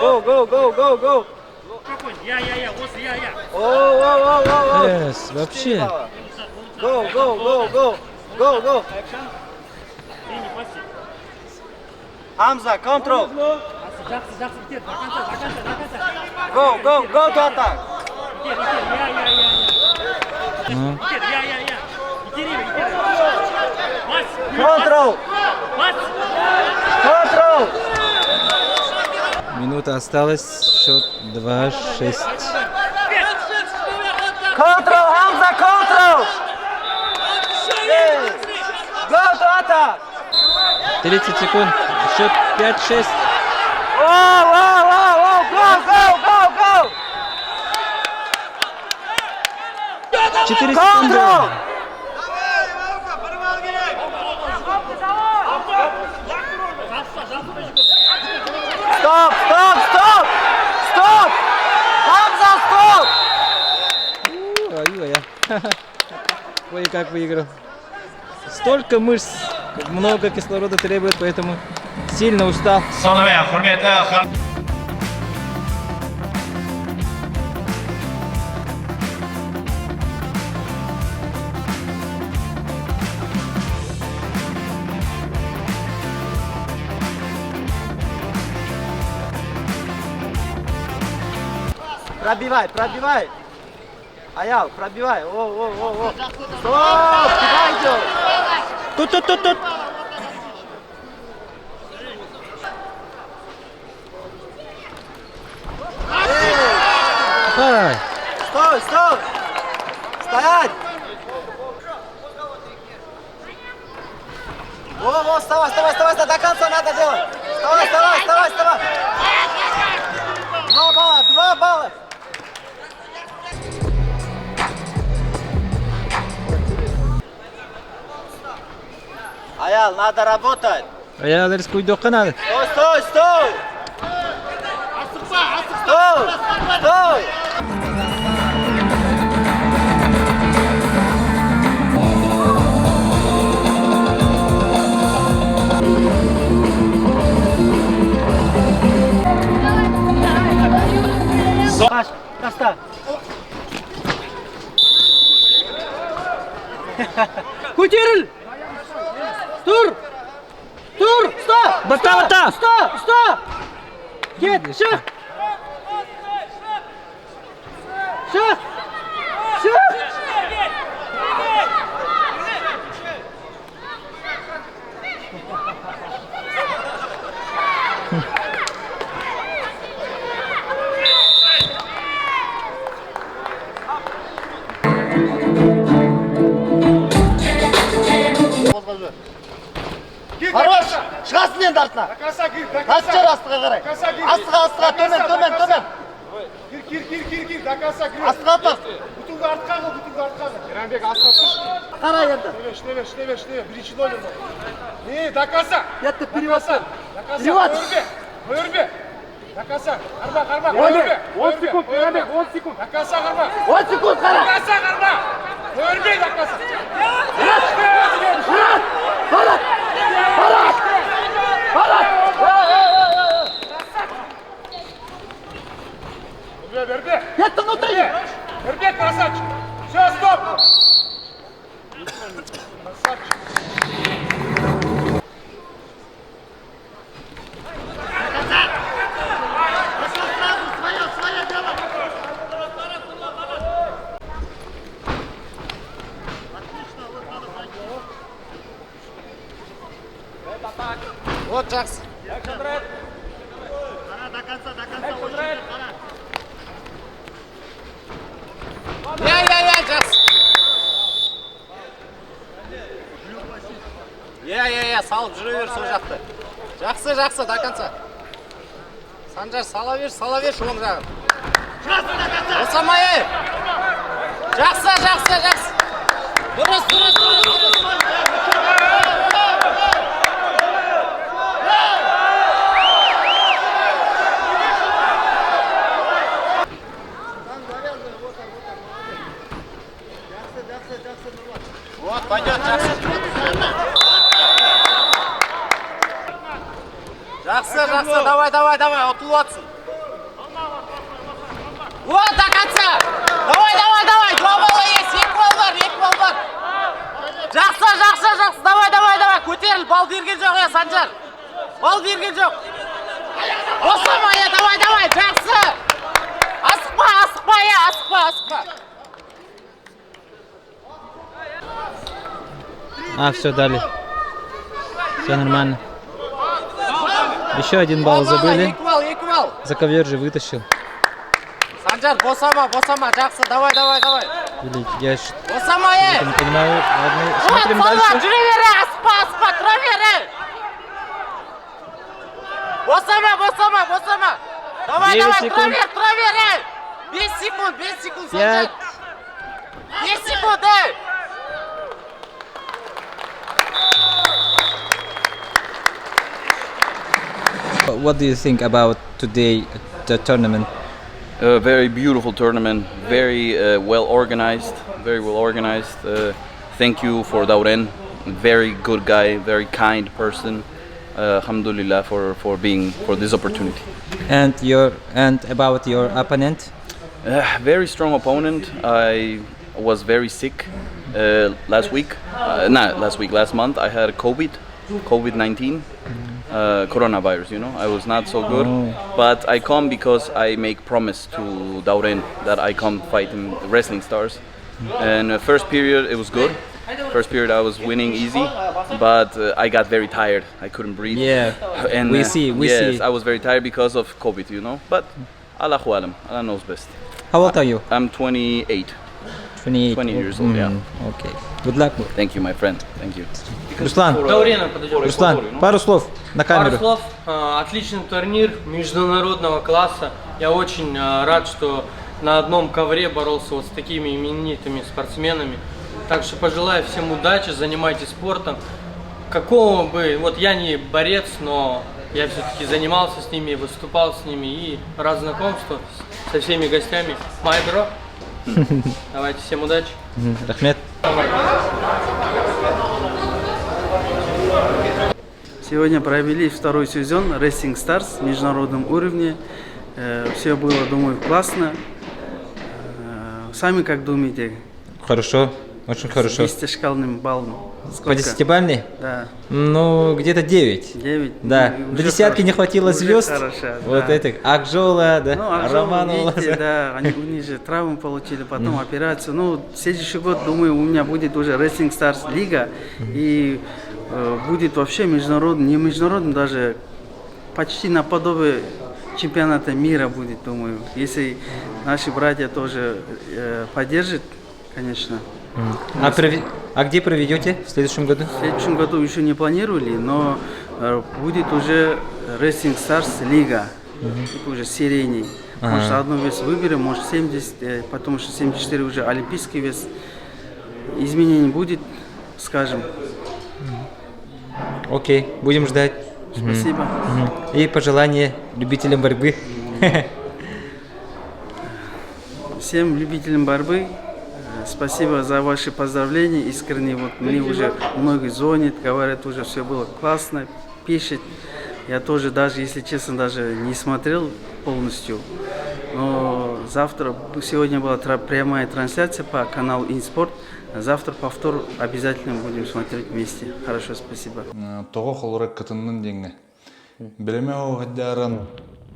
Go, go, go, go, go. Я, я, я, вот я, я. Oh, oh, oh, oh, oh. Yes, вообще. Go, go, go, go. Go, go. Hamza, control. Жакшы, жакшы, битет. До конца, до конца, до конца. Go, go, go to attack. Итер, итер, я, я, я, я. Ну. Итер, я, я, я. Итери, итери. Бас. Control. Бас. Control. Минута осталась, счет 2-6. Control, Hamza, control. Hey. Go to attack. 30 секунд, счет 5-6. Oh, oh, oh, oh, go, go, go, go. 4 секунды. Control. Стоп, стоп, стоп! Стоп! Хамза, стоп! Ой, Ой, как выиграл. Столько мышц, много кислорода требует, поэтому сильно устал. Сонымен, құрметті Пробивай, пробивай. Аял, пробивай. О, о, о, о. Стоп! Куда идешь? Тут, тут, тут, тут. Давай. Стой, стой! Стоять! Во, во, вставай, вставай, вставай, до конца надо делать! Вставай, вставай, вставай, вставай! 2 балла, 2 балла! Аял, надо работать! Аял, рискуй надо. Стой, стой, стой! Стой! Стой! Паш, таста. Көтеріл! Тұр! Тұр! Ұста! Баста, баста! Ұста! Ұста! Кет, шық! Шық! Шық! Хорош! Шығасың енді артына. Тас жер астыға қарай. Астыға, астыға, төмен, төмен, төмен. Кир, кир, кир, кир, кир, до конца кір. Астыға тас. Бутылды артқа қыл, бутылды артқа қыл. Мейрамбек, астыға түш. Қара енді. Иштебе, иштебе, иштебе, биринчи номер. Не, до конца. Кетті, перевод. До конца. Перевод. Өрбе, өрбе. До конца. Қарма, қарма, өрбе. 10 секунд, Мейрамбек, 10 секунд. До конца қарма. 10 секунд, қара. До конца қарма. Өрбе до конца. Марат! Марат! Марат! Марат! Марат! Өрбе, өрбе. Кетті внутри. Өрбе, красавчик. Все, стоп. Красавчик. Свое, свое дело. Вот жақсы. Қара, до конца, до конца. Қара. Иә, иә, иә, жақсы. Иә, иә, иә, салып жүре бер сол жақты. Жақсы, жақсы, до конца. Санжар, сала бер, сала берші оң жағын. Босамай, ей. Жақсы, жақсы, жақсы. Дұрыс, дұрыс, дұрыс, дұрыс. Вот, пойдет, жақсы. Жақсы, жақсы, давай, давай, давай, ұтылып жатсың. Вот, до конца. Давай, давай, давай, 2 балла есть, 2 балл бар, 2 балл бар. Жақсы, жақсы, жақсы, давай, давай, давай, көтеріл, балл берген жоқ, е, Санжар. Балл берген жоқ. Босама, е, давай, давай, жақсы. Асықпа, асықпа, е, асықпа, асықпа. А, все, дали. Все нормально. Еще 1 балл забыли. 2 балл, 2 балл. За ковер же вытащил. Санжар, босама, босама, жақсы, давай, давай, давай. Или я Босама, е. что-то не понимаю. Ладно, Вот, смотрим салма, дальше. жүре бер, асықпа, асықпа, тұра бер, ей. Босама, босама, босама. Давай, 9 давай, тұра секунд. бер, тұра бер, ей. 5 секунд, 5 секунд, Санжар. 5. 5 секунд, ей. What do you think about today the tournament? A very beautiful tournament, very uh, well organized, very well organized. Uh, thank you for Dauren, very good guy, very kind person. Uh, alhamdulillah for, for being for this opportunity. And your and about your opponent? Uh, very strong opponent. I was very sick uh, last week. Uh, not last week, last month. I had COVID, COVID 19, uh, coronavirus. You know, I was not so good. Oh. But I come because I make promise to Dauren that I come fight in Wrestling Stars. And uh, first period it was good. First period I was winning easy, but uh, I got very tired. I couldn't breathe. Yeah. And We uh, see, we yes, see. I was very tired because of COVID, you know. But Allahu alam, Allah knows best. How old are you? I'm 28. 28. 20 years old, yeah. Okay. Good luck. Thank you, my friend. Thank you. Руслан. Даурена подойдем. Руслан, пару слов на камеру. Пару слов. Э, Отличный турнир международного класса. Я очень э, рад, что на одном ковре боролся вот с такими именитыми спортсменами. Так что пожелаю всем удачи, занимайтесь спортом. Какого бы, вот я не борец, но я все-таки занимался с ними, выступал с ними и рад знакомству со всеми гостями. My bro. Давайте всем удачи. Мгм, Рахмет. Сегодня провели второй сезон Racing Stars в международном уровне. Все было, думаю, классно. Э, Сами как думаете? Хорошо, очень хорошо. С десятишкальным баллом. По десятибалльной? Да. Ну, где-то 9. 9. Да. Ну, До уже десятки не хорошо. хватило Уже звезд. хорошо, Вот да. этих. Акжола, да, Ну, Акжол, Романова. видите, да, они, у них же травму получили, потом Мгм. операцию. Ну, следующий год, думаю, у меня будет уже Wrestling Stars Лига, и э, будет вообще международный, не международный, даже почти наподобие чемпионата мира будет, думаю. Если наши братья тоже э, поддержат, конечно. А, прове- а где проведете в следующем году? В следующем году еще не планировали, но э, будет уже Wrestling Stars Лига, типа уже серийный. Ага. Может, одну вес выберем, может, 70, э, потому что 74 уже олимпийский вес. Изменений будет, скажем. Окей, будем ждать. Мгм. Спасибо. Мгм. И пожелания любителям борьбы. Всем любителям борьбы э, спасибо за ваши поздравления искренне. Вот мне уже многие звонят, говорят, уже все было классно, пишет. Я тоже даже, если честно, даже не смотрел полностью. Но завтра, сегодня была тра- прямая трансляция по каналу Инспорт. Завтра повтор обязательно будем смотреть вместе. Хорошо, спасибо. Тоҕо холоро кытыннын диэҥҥэ. Билэмэ ол хаддааран,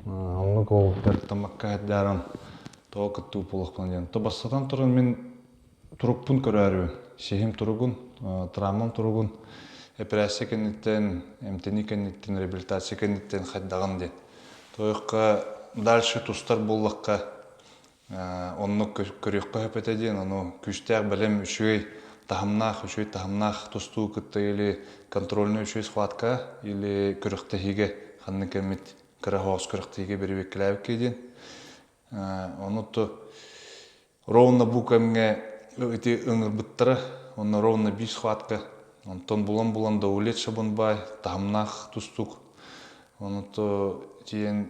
оннук ол дьарыктаммакка хаддааран тоҕо кыттыы буолуохпун диэн. То бастатан туран мин турукпун көрөөрүбүн. Сиһим туругун, травмам туругун, эпэрээссийэ кэнниттэн, эмтэнии кэнниттэн, реабилитация кэнниттэн хайдаҕын диэн. Тойукка дальше тустар буоллахха оннук көрүөххэ сөп этэ диэн, ону күүстээх бэлэм үчүгэй таһымнаах, үчүгэй таһымнаах тустуу кытта или контрольный үчүгэй схватка или күрэхтэһиигэ ханнык эмит кыра соҕус күрэхтэһиигэ бирибиэккэлээбиккэ диэн. Ону то ровно бу кэмҥэ ити ыҥырбыттара, онно ровно биир схватка. Онтон булан-булан Даулет Шабанбай таһымнаах тустуук. Ону то тиийэн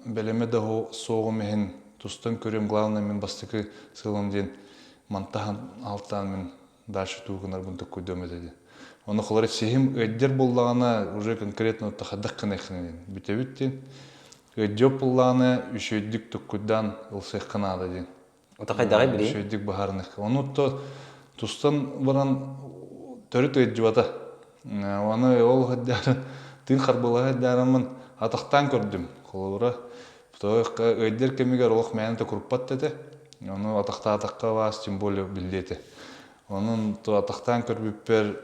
бэлэмэ да суоҕум иһин тустан көрүөм главное мин бастакы сыалым диэн мантаһан алтаан мин дальше тугу гынарбын токкуйдуом этэ диэн. Ону холоро сиһим ыйдер буоллаҕына уже конкретно хайдах гыныаххына диэн бүтэбит диэн. Ыйдьоп буоллаҕына үчүгэйдик токкуйдаан ылсыахха наада диэн. Ото хайдаҕый билий? Үчүгэйдик быһаарыныахха. Ону то тустан баран төрүт ыйдьыбата. Аны ол хайдааран тыын харбылаһа хайдаараммын атахтаан көрдүм. Холобура, ыйдер кэмигэр олох мээнэ токуруппат этэ. Ону атахтаатахха баас тем более биллиэ этэ. Онон то атахтаан көрбүппэр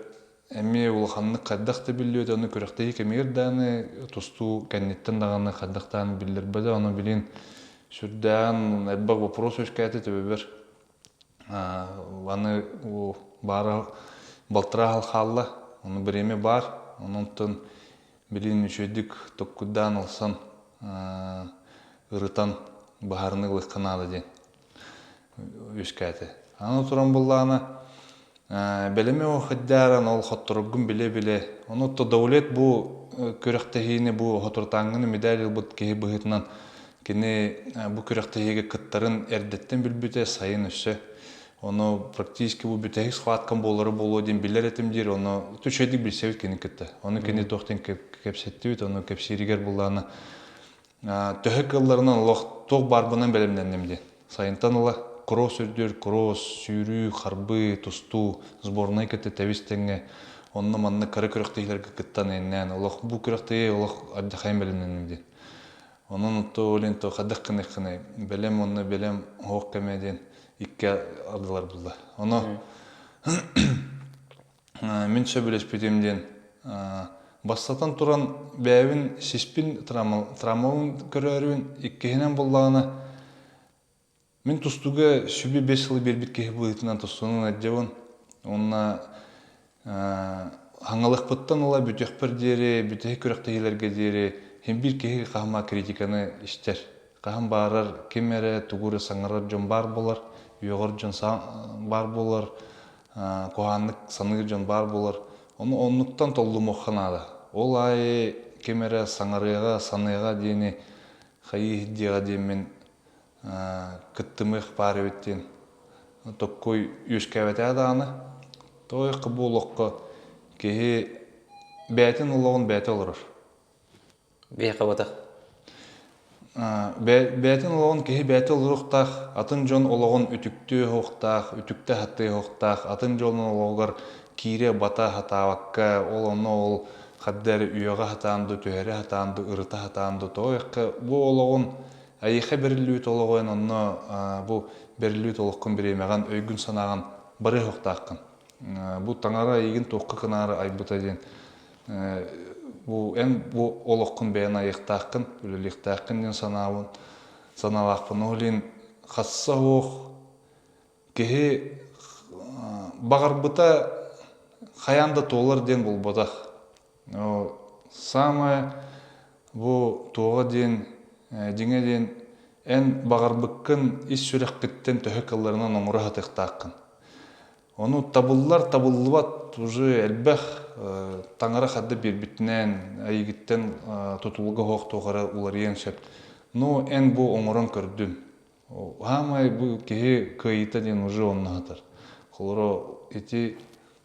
эмиэ улаханнык хайдах да биллибэт, ону күрэхтэһии кэмигэр даҕаны тустуу кэнниттэн даҕаны хайдах даҕаны биллэрбэтэ. Ону билин сүрдээҕин элбэх вопрос үөскээтэ төбөбөр. Аны баара балтараа хаалла, ону бириэмэ баар. Онон билин үчүгэйдик токкуйдаан ылсан ырытан баһаарыны ылыахха наада диэн үөскээтэ. Аны туран буллаҕына бэлэми ол хаддааран ол хоттороргун билэ-билэ ону то Даулет бу күрэхтэһиини бу соторутааҥҥыны медаль ылбыт киһи быһыытынан кини бу күрэхтэһиигэ кыттарын эрдэттэн билбитэ, сайын өссө. Ону практически бу бүтэһик схваткам буолара буолуо диэн билэр этим диир, ону үчүгэйдик билсэбит кини кытта. Ону кини туох диэн кэпсэттибит, ону кэпсииригэр буллаана төһө кыалларынан олох туох баарбынан бэлэмнэнним диэн. Сайынтан ыла кросс үрдүөр, кросс, сүүрүү, харбыы, тустуу, сборнай кытта тэбис тэҥҥэ онно манна кыра күрэхтэһиилэргэ кыттан иннээн олох бу күрэхтэһии олох ардьахайын бэлэмнэнним диэн. Онон отто олин то хадах кыныххыны бэлэм онно бэлэм оһох кэмэ диэн икки ардылар булла. Ону мин сөбүлэспитим диэн бастатан туран бэйэбин сиспин травмабын көрөөрүбүн иккиһинэн буллаҕына мин тустууга сүбэ бэс сылы биэрбит киһи быһыытынан тустуунан эрдьэбин уонна хаҥалыахпыттан ыла бүтүөхпэр диэри бүтэһик күрэхтэһиилэргэ диэри син биир киһи хаһыма критиканы истэр хаһан баарар ким эрэ тугу эрэ саҥарар дьон баар буолар үөҕэр дьон баар буолар куһааннык саныыр дьон баар буолар. Ону оннуктан толлумуохха наада. Ол аайы ким эрэ саҥарыаҕа, саныаҕа диэни хайыы диэҕэ диэммин кыттымыах баар эбит диэн токкуй үөскээбэтэ даҕаны. Тоойукка бу олоххо киһи бэйэтин олоҕун бэйэтэ олорор. Биһиэхэ буотах. Бэйэтин олоҕун киһи бэйэтэ олоруохтаах, атын дьон олоҕун үтүктүө суохтаах, үтүктэ сатыа суохтаах, атын дьон олоҕугар киирэ бата сатаабакка, ол онно ол ханна эрэ үөҕэ сатаан дуу, түһэрэ сатаан дуу, ырыта сатаан дуу, тоҕо диэххэ бу олоҕун эйиэхэ бэриллибит олоҕу эн онно бу бэриллибит олоххун бириэмэҕин, өйгүн-санааҕын барыа суохтааххын. Бу таҥара эйигин туохха гынаары айбыта диэн бу эн бу олоххун бэйэн айыахтааххын, үлэлиэхтээххин диэн санаабын санаалаахпын. Ол иһин хасса суох киһи баҕарбыта хайаан да туолар диэн буолбатах. Самое бу туоҕа диэн дьиҥэ диэн эн баҕарбыккын ис сүрэххиттэн төһө кылларынан оҥоро сатыахтааххын. Ону табыллар, табыллыбат уже элбэх таҥара хадда биэрбитинэн, эйигиттэн тутулуга суох туох эрэ уларыйыан сөп. Но эн бу оҥорон көрдүн. Хаамай бу киһи кыайыыта диэн уже онно сытар. Холоро ити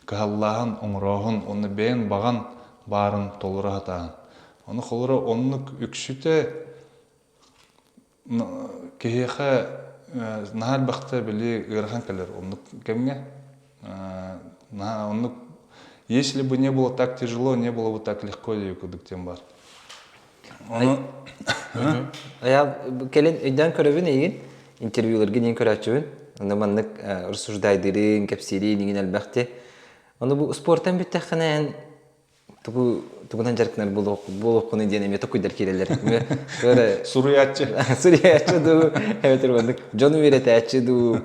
кыһаллааһын, оҥорооһун, онно бэйэн баҕан баарын толоро сатааһын. Ону холоро оннук үксүтэ Киһиэхэ наһаа элбэхтэ били ыарахан кэлэр оннук кэмҥэ. Наһаа оннук если бы не было так тяжело, не было бы так легко диye курдук тем бар. Ону Я кэлин өйдөөн көрөбүн эйигин интервьюларга диэн көрөөччүбүн. Онно маннык рассуждайдырын, кэпсиирин иҥин элбэхти. Ону бу спортан бүттэххинэ эн тугу тугунан дьарыктанар буолуоххунуй диэн эмиэ токуйдар киирэллэр. Суруйааччы. Суруйааччы дуу, эбэтэр маннык дьону үөрэтээччи дуу.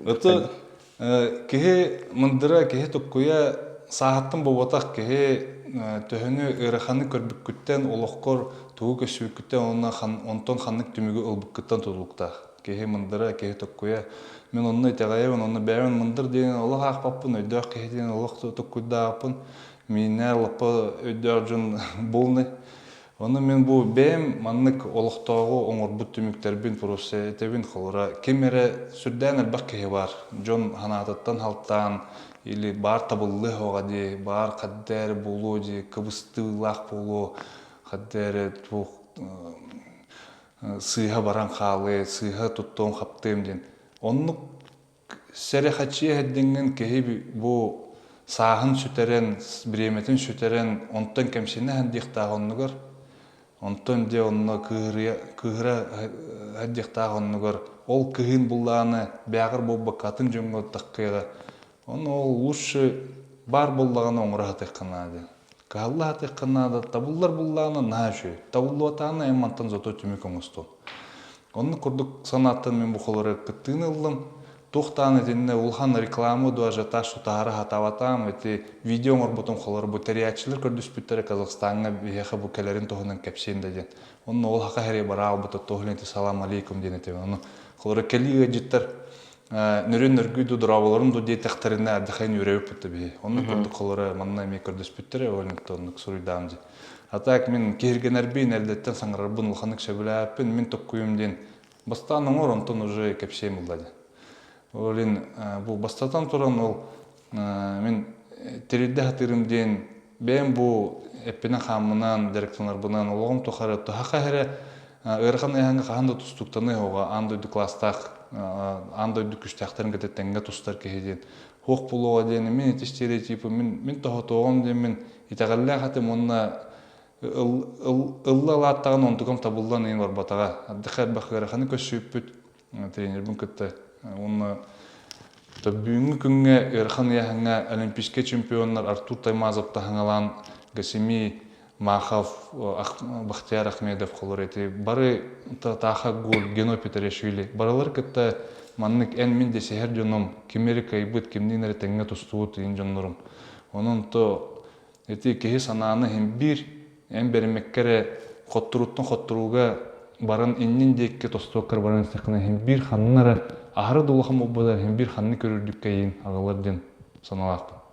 Ото киһи мындыра, киһи туккуйа сааһыттан буолбатах киһи төһөнү ыараханы көрбүккүттэн, олоххор тугу көссүбүккүттэн уонна онтон ханнык түмүгү ылбыккыттан тутулуктаах. Киһи мындыра, киһи токкуйа. Мин онно итэҕэйэбин, онно бэйэбин мындыр диэн олох аахпаппын, өйдөөх киһи диэн олох токкуйдаабаппын. Мииннээр лаппа өйдөөх дьон буолнай. Ону мин бу бэйэм маннык олохтооҕу оҥорбут түмүктэрбин просто этэбин холура ким эрэ сүрдээн элбэх киһи баар. Дьон санаатыттан халтаан или баар табыллыа суоҕа дии, баар хадда эрэ буолуо дии, кыбыстыылаах буолуо, хадда эрэ туох сыыһа баран хаалыа, сыыһа туттуом-хаптыам диэн. Оннук сэрэхэччийэ сэрдиҥҥин киһи бу сааһын сүтэрэн, бириэмэтин сүтэрэн, онтон кэмсинэ сылдьыахтаах оннугар, онтон дьэ онно кыыһыра сылдьыахтаах оннугар ол кыһыын буллаҕына бээҕэр буолбакка атын дьоҥҥо таххыаҕа. Ону ол лучше баар буоллаҕына оҥоро сатыахха наада. Кыһалла сатыахха наада, табыллар буллаҕына наһаа үчүгэй. Табыллыбатаҕына эн мантан зато түмүк оҥостуом. Оннук курдук санааттан мин бу холоро кыттыыны ыллым. Туох даҕаны итиннэ улахан реклама дуу, ажиотаж тутаары сатаабатаам. Ити видео оҥорбутум холоро бу тэрийээччилэр көрдөспүттэрэ Казахстаҥҥа биһиэхэ бу кэлэрин туһунан кэпсиэн да диэн. Онно ол хаха эрэ бараалбыта туох ити салам алейкум диэн этибин. Ону холоро кэлии ыалдьыттар. Нөрүөн нөргүй ду дорооболорун ду диэтэхтэринэ ардахайын үөрэбиппит да биһи. Оннук курдук холоро манна эмиэ көрдөспүттэрэ ол оннук суруйдаам дии. А так мин киһиргэнэрбин эрдэттэн саҥарарбын улаханнык сөбүлээппин мин токкуйум диэн бастаан оҥор онтон уже кэпсиэм ылла диэн. Ол иһин бу бастатан туран ол мин тирирдэ сатыырым диэн бэйэм бу эппинэн-хааммынан дьарыктанарбынан олоҕум тухары туһаха эрэ ыарахан ыйааһыҥҥа хаһан да тустууктаныа оҕо аан дойду класстаах аан дойду күстээхтэрин кытта тэҥҥэ тустар киһи диэн хуох буолуоҕа диэн мин ити стереотипы мин мин тоһотуоҕум диэн мин итэҕэллээх этим уонна ылла ылааттаҕын онтукам табыллан иһин барбатаҕа ардыха элбэх ыараханы көрсүбүппүт тренербин кытта уонна бүгүҥҥү күҥҥэ ыарахан ыйааһыҥҥа олимпийскай чемпионнар Артур Таймазов таһыҥалаан Гасими Махов, Бахтияр Ахмедов холор эти бары Таха Гуль, Гено Петряшвили барылар кытта маннык эн мин дэсиһэр дьонум кимери кыайбыт кимниин эрэ тэҥҥэ тустубут иин дьоннорум онон то Ити киһи санааны иһин биир, эн бэриммэккэ эрэ хотторууттан хотторууга баран иннин диэки тостуоккар баран истэххинэ иһин биир ханна эрэ аһары да улахан буолбатар иһин биир ханна көрүрдүккэ иһин аҕалар диэн санаалаахпын.